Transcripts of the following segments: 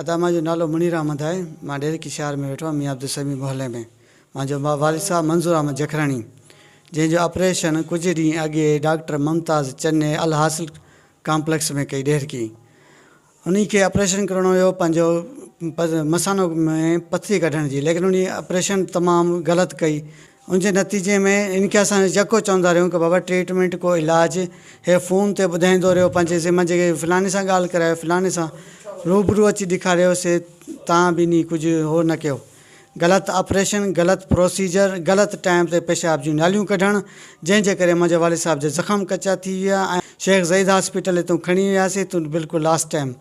ادا منهنجو نالو منير احمد آهي مان ڏيرڪي شهر ۾ ويٺو آهيان ميان عبدالسميع محلي ۾ منهنجو والد صاحب منظور احمد جکراڻي جنهن جو آپريشن ڪجهه ڏينهن اڳي ڊاڪٽر ممتاز چني الحاصل ڪامپليڪس ۾ ڪئي ڏيرڪي انهي کي آپريشن ڪرڻو هيو پنهنجو مثانو ۾ پٿري ڪڍڻ جي ليڪن انهي آپريشن تمام غلط ڪئي ان جي نتيجي ۾ ان کي اسان يڪو چوندا رهيون ڪه بابا ٽريٽمينٽ ڪو علاج هي فون تي ٻڌائيندو رهيو پنهنجي ذمه جي فلاني سان ڳالهه ڪرايو فلاني سان روبرو اچي ڏيکاريو سي تان به انهي ڪجهه هو نه ڪيو غلط آپريشن، غلط پروسيجر، غلط ٽائيم تي پيشاب جون ناليون ڪڍڻ، جنهن جي ڪري منهنجي والد صاحب جا زخم ڪچا ٿي ويا ۽ شيخ زيد هاسپيٽل هتون کڻي وياسين تون بلڪل لاسٽ ٽائيم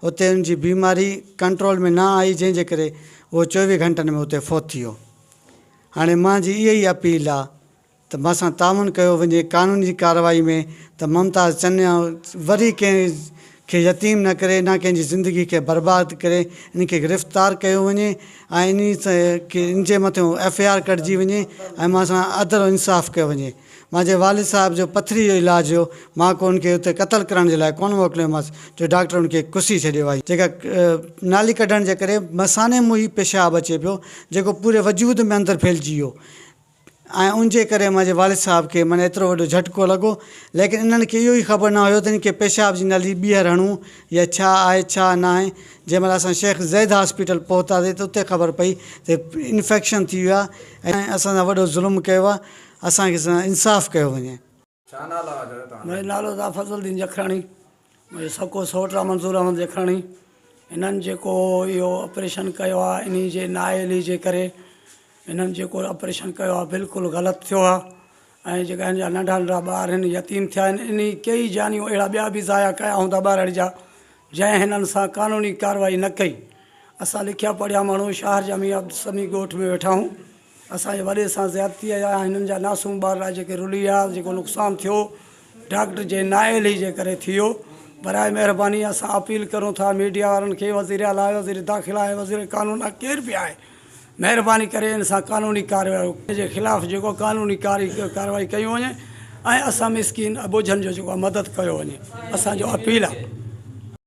اتي ان جي بيماري ڪنٽرول ۾ نه آئي جنهن جي ڪري اهو 24 گهنٽن ۾ اتي فوت ٿي ويو هاڻي مانجي اها ئي اپيل آ ته مان سان تعاون ڪيو وڃي قانوني ڪارروائي ۾ ته ممتاز چنيا وري ڪنهن کي يتيم نه ڪري نه ڪنهن جي زندگي کي برباد ڪري ان کي گرفتار ڪيو وڃي ۽ انهي کي ان جي مٿيون ايف I R ڪڍجي وڃي ۽ مان سان عدل و انصاف ڪيو وڃي مانجي والد صاحب جو پٿري جو علاج هيو مان ڪو ان کي اتي قتل ڪرڻ جي لاء ڪونه موڪليومانس جو ڊاڪٽر ان کي ڪسي ڇڏيو آهي جيڪا نالي ڪڍڻ جي ڪري مثاني مون ئي پيشاب اچي پيو جيڪو پوري وجود ۾ اندر ڦهلجي ويو ۽ ان جي ڪري منهنجي والد صاحب کي معنيٰ ايترو وڏو جهٽڪو لڳو ليڪن انهن کي اهو ئي خبر نه هيو ته ان کي پيشاب جي نالي ٻيهر هڻون يا ڇا آهي ڇا ناهي جنهن مهل اسان شيخ زيد هاسپيٽل پهتاسين ته اتي خبر پئي ته انفيڪشن ٿي ويو آهي ۽ اسان سان وڏو ظلم ڪيو آهي اسان کي انصاف ڪيو وڃي. ڇا نالو آ دادا توهان جو؟ منهنجو نالو دا فضل الدين جکراڻي منهنجو سڪو سئوٽ آ منظور احمد جکراڻي هنن جيڪو اهو آپريشن ڪيو آ انهي جي نااهلي جي ڪري هنن جيڪو آپريشن ڪيو آ بلڪل غلط ٿيو آ ۽ جيڪا هن جا ننڍا ننڍا ٻار هن يتيم ٿيا آهن انهي ڪيئي جانيون اهڙا ٻيا به ضايع ڪيا هوندا ٻارڙي جا جنهن هنن سان قانوني ڪارروائي نه ڪئي اسان لکيا پڙهيا ماڻهو شهر جا ميان عبدالسميع ڳوٺ ۾ ويٺا آهيون اسان جي وڏي سان زيادتي آهي هنن جا ناسوم ٻارڙا جيڪي رلي ويا جيڪو نقصان ٿيو ڊاڪٽر جي نااهلي جي ڪري ٿي ويو برائي مهرباني اسان اپيل ڪرون ٿا ميڊيا وارن کي وزير اعليٰ آهي وزير داخلا آهي وزير قانون آهي ڪير به آهي مهرباني ڪري ان سان قانوني ڪارروائي جي خلاف جيڪو قانوني ڪارروائي ڪئي وڃي ۽ اسان مسڪين اٻوجهن جو جيڪو مدد ڪيو وڃي اسان جو اپيل آهي.